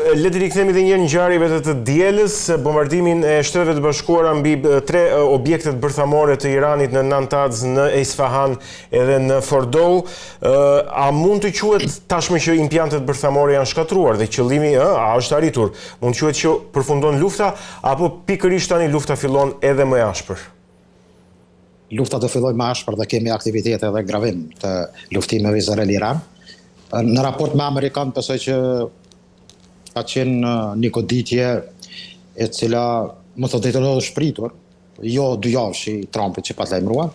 Le të rikthehemi edhe një herë ngjarjeve të të dielës, bombardimin e Shteteve të Bashkuara mbi tre objektet bërthamore të Iranit në Natanz, në Isfahan edhe në Fordow. A mund të quhet tashmë që impiantet bërthamore janë shkatërruar dhe qëllimi ë a është arritur? Mund të quhet që përfundon lufta apo pikërisht tani lufta fillon edhe më e ashpër? Lufta do fillojë më ashpër dhe kemi aktivitete dhe gravim të luftimeve Izrael-Iran. Në raport me amerikanët besoj që ka qenë një goditje e cila me thënë të drejtën është pritur, jo dy javë i Trumpit që pat lajmëruar.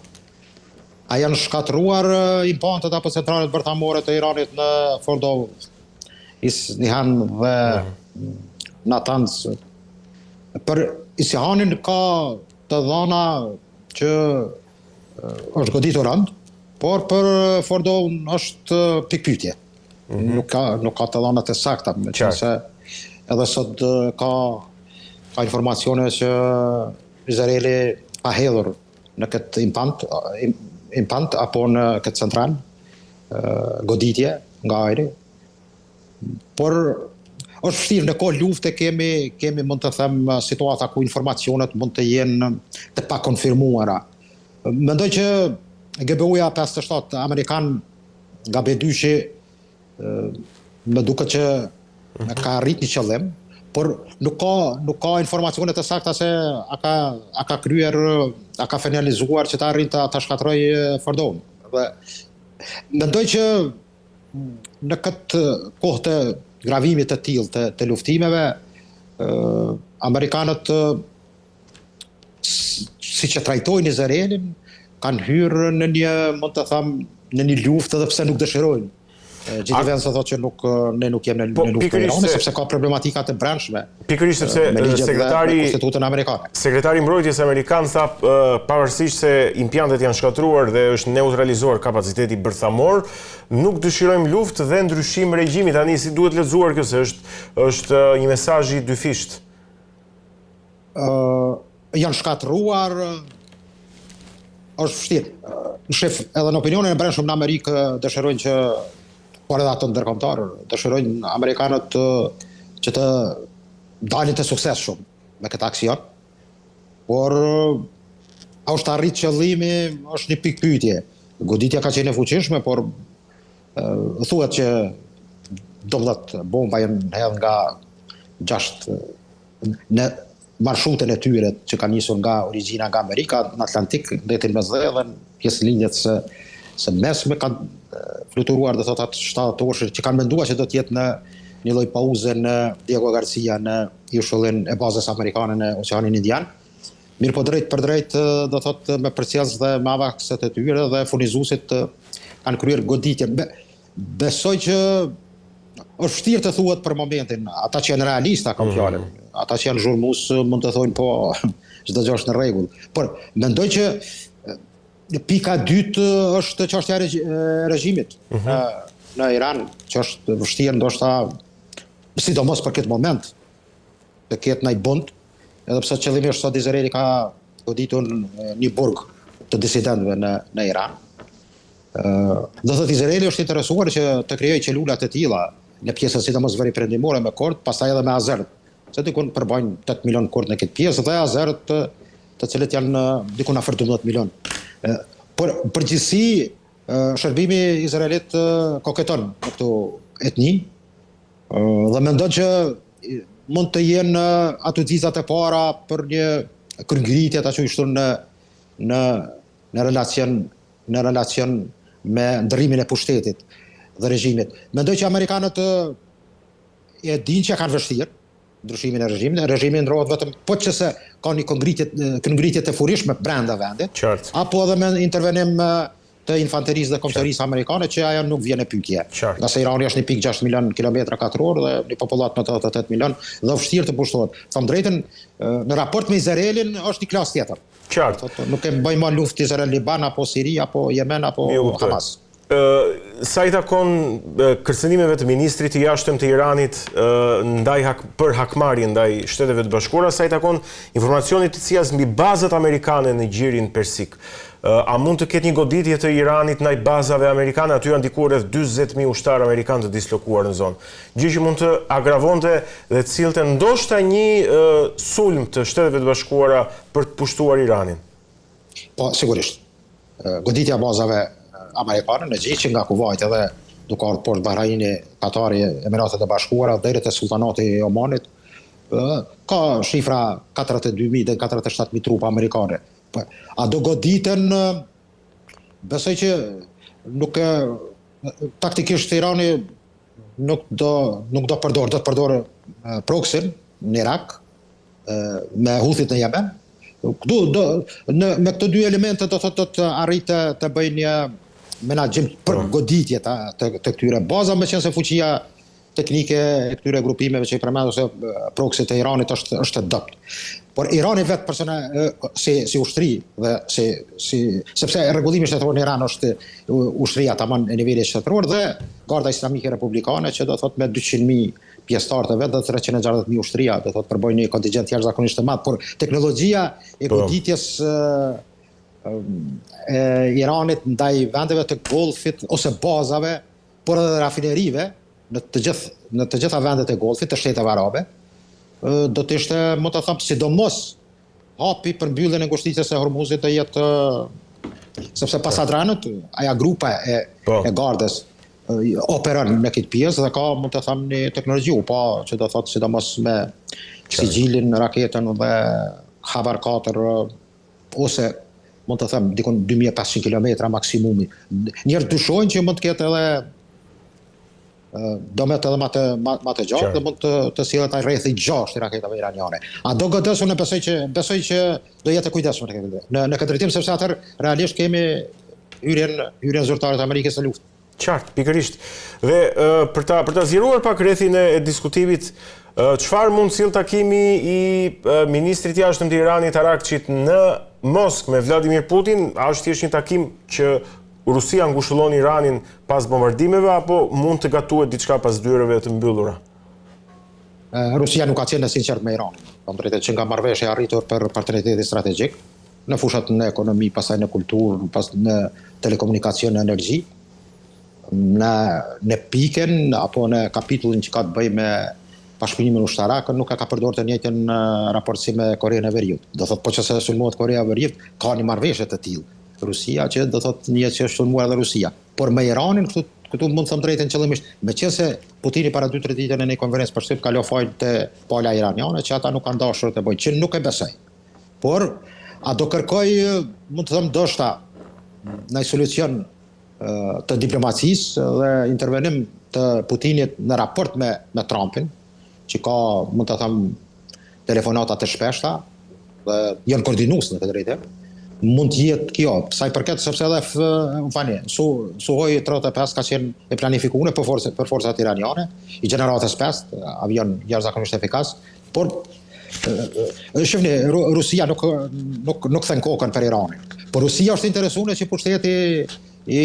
A janë shkatërruar impiantet apo centralet bërthamore të Iranit në Fordow, Isfahan dhe mm. Natanz? Për Isfahanin ka të dhana që është goditur rëndë, por për Fordow është pikëpyetje. Mm -hmm. Nuk ka nuk ka të dhëna të sakta, meqenëse edhe sot ka ka informacione që Izraeli ka hedhur në këtë impant, impant apo në këtë central goditje nga ajri. Por është vështirë në kohë lufte kemi kemi mund të them situata ku informacionet mund të jenë të pakonfirmuara. Mendoj që GBU-ja 57 amerikan nga B2-shi më duket që mhm. ka arrit një qëllim, por nuk ka nuk ka informacione të sakta se a ka a ka kryer a ka finalizuar që të arrin ta ta shkatërrojë Fordoun. Dhe mendoj që në këtë kohë të gravimit të tillë të, të luftimeve, amerikanët siç e trajtojnë Izraelin, kanë hyrë në një, mund të them, në një luftë edhe pse nuk dëshirojnë. JD Vance thotë që nuk ne nuk jemi në, po, në luftë me Iranin sepse ka problematika të brendshme. Pikërisht sepse sekretari me kushtetutën amerikane. Sekretari i mbrojtjes amerikan tha pavarësisht se impiantet janë shkatërruar dhe është neutralizuar kapaciteti bërthamor, nuk dëshirojmë luftë dhe ndryshim regjimi. Tani si duhet lexuar kjo se është është një mesazh i dyfishtë. Ë janë shkatërruar është vështirë. Në shef, edhe në opinionin e brendshëm në Amerikë dëshirojnë që por edhe ato ndërkombëtar, dëshirojnë amerikanët që të dalin të suksesshëm me këtë aksion. Por a është arrit qëllimi, është një pikëpyetje. Goditja ka qenë e fuqishme, por thuhet që do të thotë bomba janë hedhë nga 6 në marshutën e tyre që ka nisur nga origjina nga Amerika në Atlantik, detin Mesdhe dhe në pjesën lindjes së së mesme kanë fluturuar do thotë atë 70 orëshe që kanë menduar që do të jetë në një lloj pauze në Diego Garcia në ishullin e bazës amerikane në Oqeanin Indian. Mirëpo drejtpërdrejt do thotë me përcjellës dhe me avakset e tyre dhe furnizuesit kanë kryer goditje. Besoj që është vështirë të thuhet për momentin, ata që janë realista kam mhm. fjalën, mm. ata që janë zhurmues mund të thonë po çdo gjë është në rregull. Por mendoj që pika e dytë është çështja e regjimit mm -hmm. në, në Iran, që është vështirë ndoshta sidomos për këtë moment të ketë ndonjë bunt, edhe pse qëllimi është sot Izraeli ka goditur një burg të disidentëve në në Iran. Do thotë Izraeli është interesuar që të krijojë celula të tilla në pjesën sidomos veriperëndimore me kurd, pastaj edhe me azerët, se dikun përbajnë 8 milion kurd në këtë pjesë dhe azerët të, të cilët janë dikun afër 12 milion. Por përgjithësi shërbimi izraelit koketon me këto etni dhe mendon që mund të jenë ato xixat e para për një kryengritje ta quaj kështu në në në relacion në relacion me ndërrimin e pushtetit dhe regjimit. Mendoj që amerikanët e dinë që e kanë vështirë ndryshimin e regjimit. Regjimi ndrohet vetëm po që se ka një kryengritje, kryengritje të furishme brenda vendit, Qartë. apo edhe me intervenim të infanterisë dhe këmbësorisë amerikane që ajo nuk vjen në pyetje. Qartë. Ngase Irani është 1.6 milion kilometra katror dhe një popullatë me 88 milion dhe vështirë të pushtohet. Them drejtën, në raport me Izraelin është një klasë tjetër. Qartë. Nuk e bëj më luftë Izrael-Liban apo Siri apo Jemen apo Hamas. Sa i takon kërcënimeve të ministrit të jashtëm të Iranit ndaj hak, për hakmarrje ndaj Shteteve të Bashkuara, sa i takon informacionit të CIA-s mbi bazat amerikane në Gjirin Persik, a mund të ketë një goditje të Iranit ndaj bazave amerikane? Aty janë diku rreth 40.000 ushtarë amerikanë të dislokuar në zonë. Gjë që mund të agravonte dhe të sillte ndoshta një sulm të Shteteve të Bashkuara për të pushtuar Iranin. Po, sigurisht. Goditja e bazave amerikane në Gji që nga Kuvajti edhe duke ardhur poshtë Bahraini, Katari, Emiratet e Bashkuara deri te Sultanati i Omanit, ka shifra 42.000 deri 47.000 trupa amerikane. Po, a do goditen? Besoj që nuk e taktikisht Irani nuk do nuk do përdor, do të përdor proksin në Irak me Huthit në Jemen. Këtu do në me këto dy elemente do thotë do të arrijë të, të bëjë një menaxhim për po. goditje të, të, të këtyre bazave, meqenëse fuqia teknike e këtyre grupimeve që i përmend ose proksit të Iranit është është e dobët. Por Irani vetë persona si si ushtri dhe si si sepse rregullimi shtetëror në Iran është ushtria tamam e nivelit shtetëror dhe Garda Islamike Republikane që do thotë me 200.000 pjesëtarë të vet dhe 360.000 ushtria, do thotë përbëjnë një kontingjent jashtëzakonisht të madh, por teknologjia e po. goditjes e Iranit ndaj vendeve të Golfit ose bazave, por edhe rafinerive në të gjithë në të gjitha vendet e Golfit të shteteve arabe, do të ishte, mund të them, sidomos Hapi për mbylljen e ngushticës së Hormuzit do jetë sepse Pasdaranët, aja grupa e po. e gardës operon në këtë pjesë dhe ka mund të them një teknologji u pa që do thotë sidomos me Sixhilin, raketën dhe Khabar 4 ose mund të them dikun 2500 km maksimumi. Njerëz dyshojnë që mund të ketë edhe do me të edhe ma të, ma, ma të gjatë dhe mund të, të sillet ai rrethi i gjashtë i raketave iraniane. A do godasë unë besoj që besoj që do jetë e kujdesshme në këtë në, në këtë drejtim sepse atëherë realisht kemi hyrjen hyrjen zyrtare të Amerikës në luftë. Qartë, pikërisht. Dhe për ta për ta zgjeruar pak rrethin e, e diskutimit, çfarë mund të sjellë takimi i ministrit të jashtëm të Iranit Arakçit në Moskë me Vladimir Putin, a është thjesht një takim që Rusia ngushëllon Iranin pas bombardimeve apo mund të gatuhet diçka pas dyerve të mbyllura? Rusia nuk ka qenë e sinqertë me Iranin. Të them drejtën që nga marrëveshja e arritur për partneritetin strategjik në fushat në ekonomi, pastaj në kulturë, pas në telekomunikacion, në energji, në në pikën apo në kapitullin që ka të bëjë me bashkëpunimin ushtarak nuk e ka përdorur të njëjtën raport si me Korenë e Veriut. Do thotë po që se sulmohet Korea e Veriut, ka një marrëveshje të tillë. Rusia që do thotë një që është sulmuar edhe Rusia. Por me Iranin këtu këtu mund të them drejtën qëllimisht, meqenëse Putini para 2-3 ditëve në një konferencë për shtyp ka lënë fajin te pala iraniane që ata nuk kanë dashur të bëjnë, që nuk e besoj. Por a do kërkoj, mund të them ndoshta në solucion të diplomacisë dhe intervenim të Putinit në raport me me Trumpin, që ka, mund të them, telefonata të shpeshta dhe janë koordinues në këtë drejtim. Mund të jetë kjo, sa i përket sepse edhe f, më falni, Su Suhoi 35 ka qenë e planifikuar për forcat për forcat iraniane, i gjeneratës 5, avion jashtëzakonisht efikas, por shihni Rusia nuk nuk nuk then kokën për Iranin. Por Rusia është interesuar që pushteti i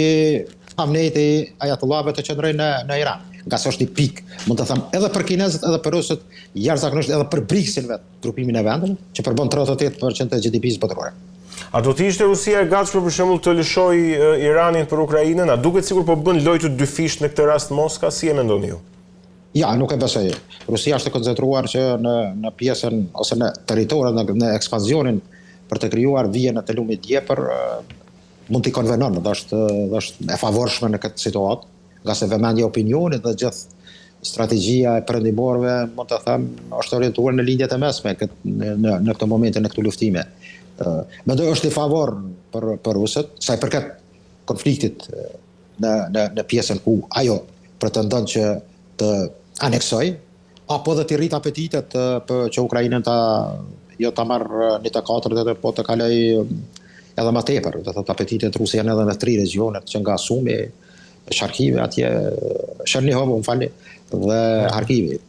Khameneit i ajatollahëve të qëndrojë në në Iran. Ngase është një pikë, mund të them edhe për kinezët, edhe për rusët, jashtëzakonisht edhe për BRICS-in vetë, grupimin e vendeve, që përbën 38% të GDP-së botërore. A do të ishte Rusia e gatshme për shembull të lëshojë Iranin për Ukrainën? A duket sikur po bën lojë të dyfishtë në këtë rast Moska, si e mendoni ju? Ja, nuk e besoj. Rusia është e koncentruar që në në pjesën ose në territoret në, në ekspansionin për të krijuar vijën e lumit Djepër, mund t'i konvenon dhe është dhe është e favorshme në këtë situatë, ngase vëmendja e opinionit dhe gjithë strategjia e perëndimorëve, mund të them, është orientuar në lindjet e mesme këtë në në, në këtë momente në këto luftime. Ë, mendoj është i favor për për rusët, sa i përket konfliktit në në në pjesën ku ajo pretendon që të aneksojë apo dhe t'i rrit apetitet për që Ukrainën ta jo ta marr një të katërt edhe po të kaloj edhe më tepër, do thotë apetitet ruse janë edhe në tri regjionet, që nga Sumi, Sharkivi atje, Çernihovu, më falni, dhe Harkivi.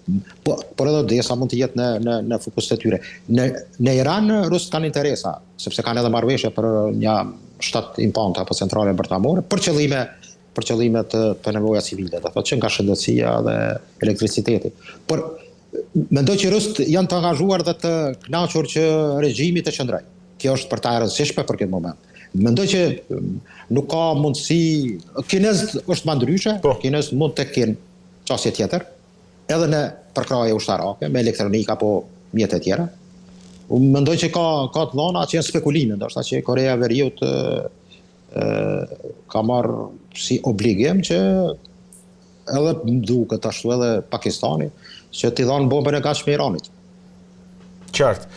Po, por edhe Odesa mund të jetë në në në fokus të tyre. Në në Iran rusët kanë interesa, sepse kanë edhe marrëveshje për një shtat implante apo centrale bërthamore për qëllime për qëllime të për nevoja civile, do thotë që nga shëndetësia dhe elektriciteti. Por mendoj që rusët janë të angazhuar dhe të kënaqur që regjimi të qëndrojë. Kjo është për ta e rëndësishme për këtë moment. Mendoj që mm, nuk ka mundësi, kinezët është më ndryshe, po. kinezët mund të kenë qasje tjetër, edhe në përkrahje ushtarake, me elektronikë apo mjete tjera. Unë mendoj që ka ka të dhëna që janë spekulime, ndoshta që Koreja e Veriut ka marrë si obligim që edhe më duket ashtu edhe Pakistani që t'i dhanë bombën e gatshme Iranit. Qartë.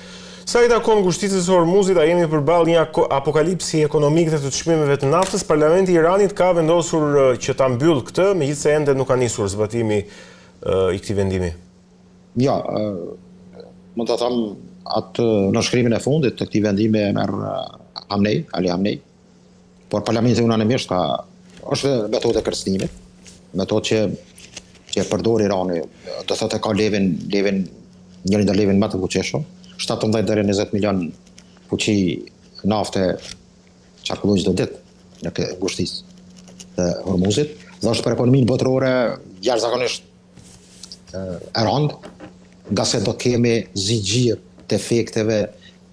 Sa i takon ngushticës së Hormuzit, a jemi përballë një apokalipsi ekonomik dhe të çmimeve të naftës, Parlamenti i Iranit ka vendosur që ta mbyllë këtë, megjithëse ende nuk ka nisur zbatimi i këtij vendimi. Jo, mund të them atë nënshkrimin e fundit të këtij vendimi e merr Hamnei, Ali Hamnei. Por parlamenti unanimisht ka është metodë e kërcënimit, metodë që që e përdor Irani, do thotë ka levin, levin njërin ndër levin më të fuqishëm, 17 deri 20 milion fuçi nafte qarkullojnë çdo ditë në këtë ngushticë të Hormuzit, dhe është për ekonominë botërore jashtëzakonisht e rëndë, ngase do kemi zinxhir të efekteve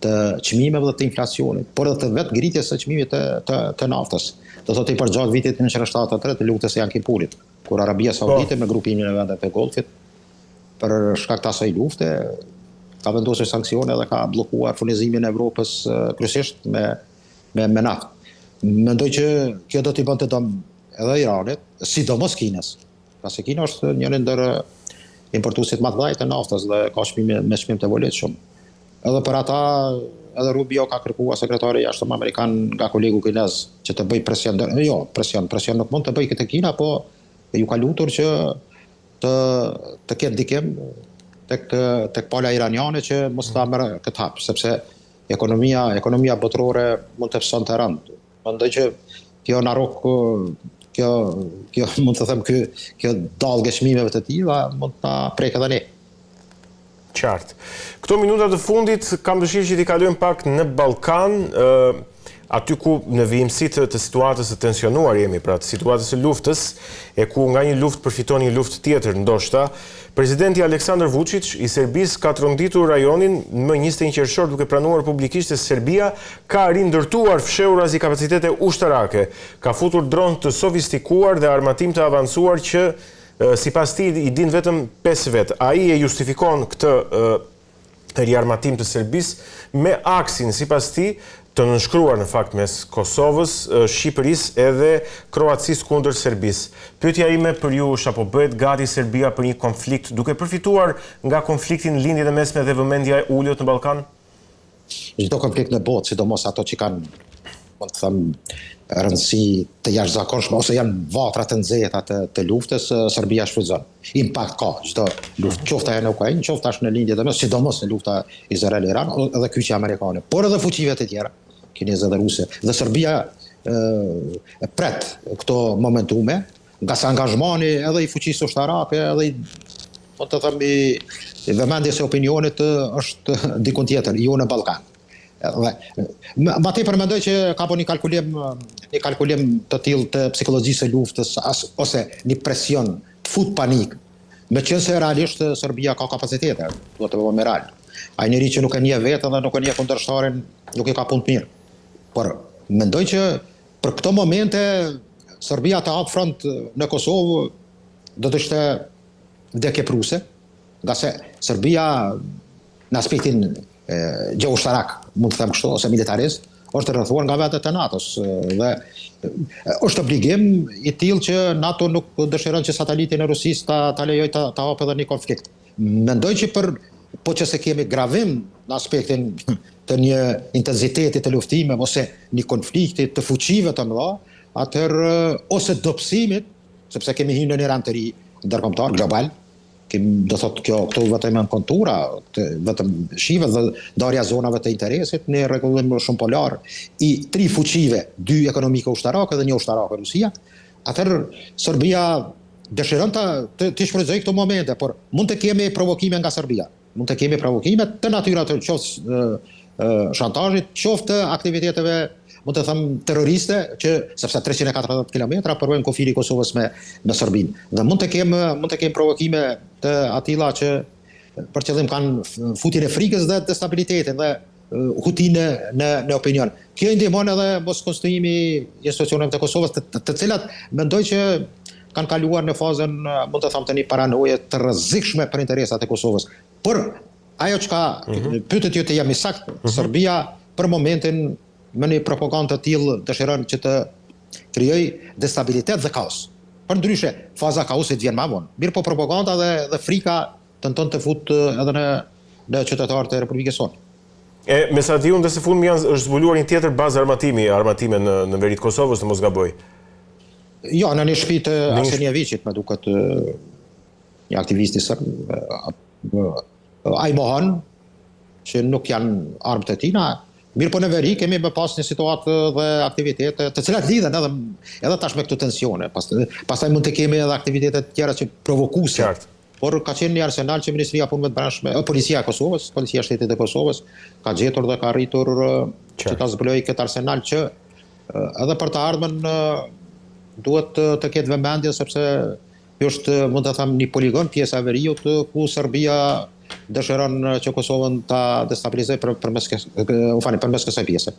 të çmimeve dhe të inflacionit, por edhe të vetë ngritjes së çmimit të, të, të naftës. Do thotë i përgjatë vitit 1973 të luftës së Jom Kipurit, kur Arabia po. Saudite me grupimin e vendeve të Golfit për shkak të asaj lufte ka vendosur sanksione dhe ka bllokuar furnizimin e Evropës kryesisht me me me naftë. Mendoj që kjo do t'i bënte dëm edhe Iranit, sidomos Kinës. Ngase Kina është njëri ndër importuesit më të mëdhenj të naftës dhe ka çmime me çmim të volitshëm. Edhe për ata edhe Rubio ka kërkuar sekretari i jashtëm amerikan nga kolegu kinez që të bëjë presion, jo, presion, presion nuk mund të bëjë këtë Kina, po ju ka lutur që të të ketë ndikim tek tek pala iraniane që mos ta merr këtë hap, sepse ekonomia ekonomia botërore mund të pësonte rëndë. Mendoj që kjo na rrok kjo kjo mund të them ky kjo dallgë e çmimeve të tilla mund të na prekë edhe ne. Qartë. Këto minuta të fundit kam dëshirë që t'i kalojmë pak në Ballkan, aty ku në vijimësi të, të situatës së tensionuar jemi, pra të situatës së luftës, e ku nga një luftë përfiton një luftë tjetër, ndoshta, presidenti Aleksandar Vuçiç i Serbisë ka tronditur rajonin më 21 qershor duke pranuar publikisht se Serbia ka rindërtuar fshehurazi kapacitete ushtarake, ka futur dronë të sofistikuar dhe armatim të avancuar që sipas tij i dinë vetëm 5 vetë. Ai e justifikon këtë riarmatim të Serbisë me aksin, sipas tij, të nënshkruar në fakt mes Kosovës, Shqipërisë edhe Kroacisë kundër Serbisë. Pyetja ime për ju është a po bëhet gati Serbia për një konflikt duke përfituar nga konflikti në Lindjen e Mesme dhe vëmendja e ulët në Ballkan? Çdo konflikt në botë, sidomos ato që kanë, mund të them, rëndësi të jashtëzakonshme ose janë vatra të nxehta të, të luftës, Serbia shfrytëzon. Impakt ka çdo luftë, qoftë ajo në Ukrainë, qoftë tash në Lindje të Mesme, sidomos në lufta Izrael-Iran edhe kyçja amerikane, por edhe fuqive të tjera, kineze dhe ruse. Dhe Serbia e, pret këto momentume, ngase angazhmani edhe i fuqisë ushtarake, edhe i mund të them i, i vëmendjes së opinionit është dikun tjetër, jo në Ballkan. Dhe më tepër mendoj që ka bërë një kalkulim një kalkulim të tillë të psikologjisë së luftës as, ose një presion të fut panik. Meqenëse realisht Serbia ka kapacitete, duhet të bëhemi real. Ai njeri që nuk e njeh veten dhe nuk e njeh kundërshtarin, nuk e ka punë të mirë. Por mendoj që për këto momente Serbia të hap front në Kosovë do të ishte vdekjeprurëse, ngase Serbia në aspektin gjeoushtarak, mund të them kështu, ose militarist, është rrethuar nga vendet e NATO-s dhe është obligim i tillë që NATO nuk dëshiron që satelitin e Rusisë ta ta lejojë ta, ta hapë edhe një konflikt. Mendoj që për po që se kemi gravim në aspektin të një intensiteti të luftimeve ose një konflikti të fuqive të mëdha, atëherë ose dobësimit sepse kemi hyrë në një rend të ri ndërkombëtar global, kemi do thotë kjo këto vetëm janë kontura, të, vetëm shihet dhe ndarja e zonave të interesit në rregullim shumë polar i tri fuqive, dy ekonomike ushtarake dhe një ushtarake Rusia, atëherë Serbia dëshiron të të, të shfrytëzojë këto momente, por mund të kemi provokime nga Serbia. Mund të kemi provokime të natyrave të qoftë shantazhit, qoftë të aktiviteteve, mund të them terroriste që sepse 340 kilometra përbën kufiri i Kosovës me me Serbinë. Dhe mund të kem mund të kem provokime të atilla që për qëllim kanë futjen e frikës dhe destabilitetin dhe hutinë në në opinion. Kjo i ndihmon edhe moskonstituimi i institucioneve të Kosovës, të, të, të cilat mendoj që kanë kaluar në fazën, mund të them të një paranoje të rrezikshme për interesat e Kosovës. Por ajo çka mm -hmm. pyetet ju të jam i saktë, mm -hmm. Serbia për momentin me një propagandë të tillë dëshiron që të krijojë destabilitet dhe kaos. Përndryshe, faza e kaosit vjen më vonë. Mirëpo propaganda dhe dhe frika tenton të fut edhe në në qytetarët e Republikës sonë. E me sa di unë dhe së fundmi janë është zbuluar një tjetër bazë armatimi, armatime në në veri të Kosovës, në mos gaboj. Jo, në një shtëpi të Arsenijeviqit, më duket një aktivisti serb, ai mohon që nuk janë armë të tina, mirëpo në veri kemi me pas një situatë dhe aktivitete të cilat lidhen edhe edhe tash me këto tensione. Pas, pastaj mund të kemi edhe aktivitete të tjera që provokuese. Qartë. Por ka qenë një arsenal që Ministria e Punëve të Brendshme, Policia e Kosovës, Policia e Shtetit të Kosovës ka gjetur dhe ka arritur që ta zbulojë këtë arsenal që edhe për të ardhmen duhet të, të ketë vëmendje sepse Kjo është, mund të them, një poligon pjesa e veriut ku Serbia dëshiron që Kosovën ta destabilizojë për, përmes, më falni, përmes kësaj pjese.